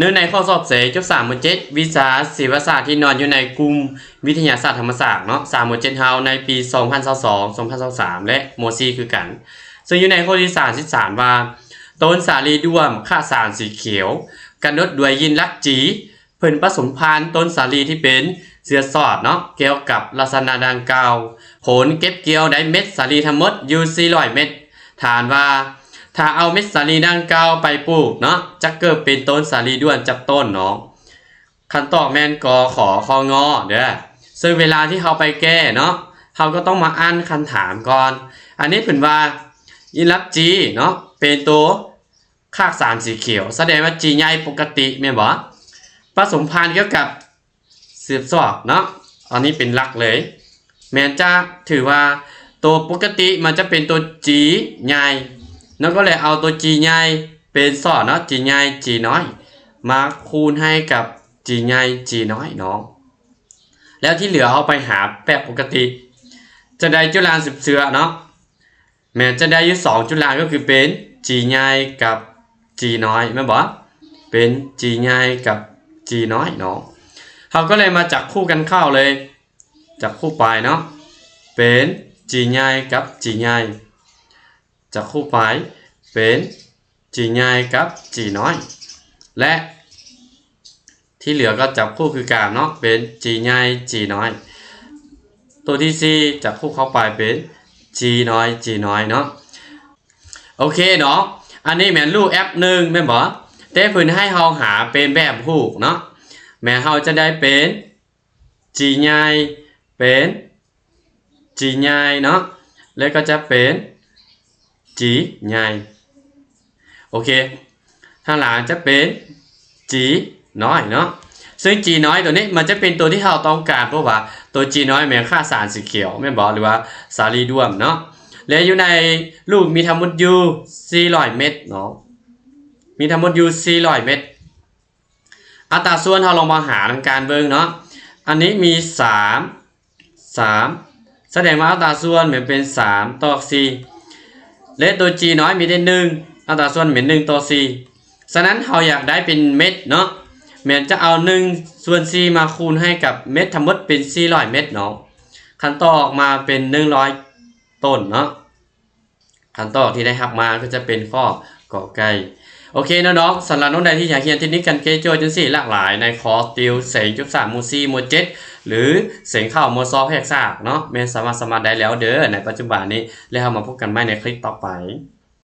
ເນື່ອງໃນຂໍ້ສອບເສັງຈົບສາມ ມໍເຈັດ ວິຊາຊີວະສາດທີ່ນອນຢູ່ໃນກຸ່ມວິທະຍາສາດທຳມະຊາດເນາະ ສາມ ມໍເຈັດເຮົາໃນປີສອງພັນຊາວສອງ ສອງພັນຊາວສາມ ແລະ ມໍສີ່ຄືກັນ. ເຊິ່ງຢູ່ໃນຂໍ້ທີສາມສິບສາມວ່າ ຕົ້ນສາລີດ້ວມຂະສານສີຂຽວ ກຳນົດໂດຍຍິນລັກຈີ ເພິ່ນປະສົມພັນຕົ້ນສາລີທີ່ເປັນເຊື້ອຊອດເນາະ ກ່ຽວກັບລັກສະນະດັ່ງກ່າວ. ຜົນເກັບກ່ຽວໄດ້ເມັດສາລີທັງໝົດຢູ່ສີ່ຮ້ອຍເມັດ. ຖານວ່າ ຖ້າເອົາເມັດສາລີດັ່ງກ່າວໄປປູກເນາະ ຈະເກີດເປັນຕົ້ນສາລີດ້ວນຈັກຕົ້ນເນາະ? ຄຳຕອບແມ່ນ ກ ຂ ຄ ງ ເດີ. ເຊິ່ງເວລາທີ່ເຮົາໄປແກ້ເນາະ ເຮົາກໍຕ້ອງມາອ່ານຄຳຖາມກ່ອນ. ອັນນີ້ເພິ່ນວ່າ ຍິນລັກຈີເນາະ ເປັນໂຕຂະສານສີຂຽວ ສະແດງວ່າຈີໃຫຍ່ປົກກະຕິແມ່ນບໍ່? ປະສົມພັນກ່ຽວກັບເຊື້ອຊອດເນາະ ອັນນີ້ເປັນຫຼັກເລີຍ ແມ່ນຈະຖືວ່າໂຕປົກກະຕິມັນຈະເປັນໂຕຈີໃຫຍ່ເນາະ ກໍເລີຍເອົາໂຕຈີໃຫຍ່ເປັນຊອດເນາະ ຈີໃຫຍ່ ຈີນ້ອຍ ມາຄູນໃຫ້ກັບຈີໃຫຍ່ ຈີນ້ອຍເນາະ. ແລ້ວທີ່ເຫຼືອເຮົາໄປຫາແບບປົກກະຕິ ຈະໄດ້ຈຸລາງສືບເຊື້ອເນາະ ແມ່ນຈະໄດ້ຢູ່ສອງຈຸລາງ ກໍຄືເປັນຈີໃຫຍ່ກັບຈີນ້ອຍແມ່ນບໍ່? ເປັນຈີໃຫຍ່ກັບຈີນ້ອຍເນາະ. ເຮົາກໍເລີຍມາຈັບຄູ່ກັນເຂົ້າເລີຍ ຈັບຄູ່ໄປເນາະ ເປັນຈີໃຫຍ່ກັບຈີໃຫຍ່ ຈັບຄູ່ໄປເປັນຈີໃຫຍ່ກັບຈີນ້ອຍ ແລະ ທີ່ເຫຼືອກໍຈັບຄູ່ຄືກັນເນາະ ເປັນຈີໃຫຍ່ຈີນ້ອຍ. ໂຕທີສີ່ຈັບຄູ່ເຂົ້າໄປເປັນຈີນ້ອຍຈີນ້ອຍເນາະ. ໂອເຄເນາະ ອັນນີ້ແມ່ນຮູບແອັບໜຶ່ງແມ່ນບໍ່? ແຕ່ເພິ່ນໃຫ້ເຮົາຫາເປັນແບບຮູບເນາະ ແມ່ນເຮົາຈະໄດ້ເປັນຈີໃຫຍ່ ເປັນຈີໃຫຍ່ເນາະ ແລ້ວກໍຈະເປັນຈີໃຫຍ່. ໂອເຄ ທາງຫຼັງຈະເປັນຈີນ້ອຍເນາະ ເຊິ່ງຈີນ້ອຍໂຕນີ້ມັນຈະເປັນໂຕທີ່ເຮົາຕ້ອງການ ເພາະວ່າໂຕຈີນ້ອຍແມ່ນຂະສານສີຂຽວແມ່ນບໍ່? ຫຼືວ່າສາລີດ້ວມເນາະ ແລະ ຢູ່ໃນຮູບມີທັງໝົດຢູ່ສີ່ຮ້ອຍເມັດເນາະ ມີທັງໝົດຢູ່ສີ່ຮ້ອຍເມັດ. ອັດຕາສ່ວນເຮົາລອງມາຫານຳກັນເບິ່ງເນາະ ອັນນີ້ມີສາມ ສາມ ສະແດງວ່າອັດຕາສ່ວນແມ່ນເປັນສາມຕໍ່ສີ່ ແລະ ໂຕຈີນ້ອຍມີແຕ່ໜຶ່ງ ອັດຕາສ່ວນແມ່ນໜຶ່ງຕໍ່ສີ່. ສະນັ້ນເຮົາຢາກໄດ້ເປັນເມັດເນາະ ແມ່ນຈະເອົາໜຶ່ງສ່ວນສີ່ມາຄູນໃຫ້ກັບເມັດທັງໝົດເປັນສີ່ຮ້ອຍເມັດເນາະ ຄຳຕອບອອກມາເປັນໜຶ່ງຮ້ອຍຕົ້ນເນາະ. ຄຳຕອບທີ່ໄດ້ຮັບມາກໍຈະເປັນຂໍ້ ກ ໄກ່. ໂອເຄເນາະນ້ອງ ສຳລັບນ້ອງໃດທີ່ຢາກຮຽນເຕັກນິກການແກ້ໂຈດຈັ່ງຊີ້ຫຼາກຫຼາຍໃນຄອສຕິວເສັງຈົບສາມ ມໍສີ່ ມໍເຈັດ ຫຼື ເສັງເຂົ້າ ມໍສອງ ພາກສາມເນາະ ແມ່ນສາມາດສະໝັກໄດ້ແລ້ວເດີໃນປັດຈຸບັນນີ້ ແລ້ວເຮົາມາພົບກັນໃໝ່ໃນຄລິບຕໍ່ໄປ.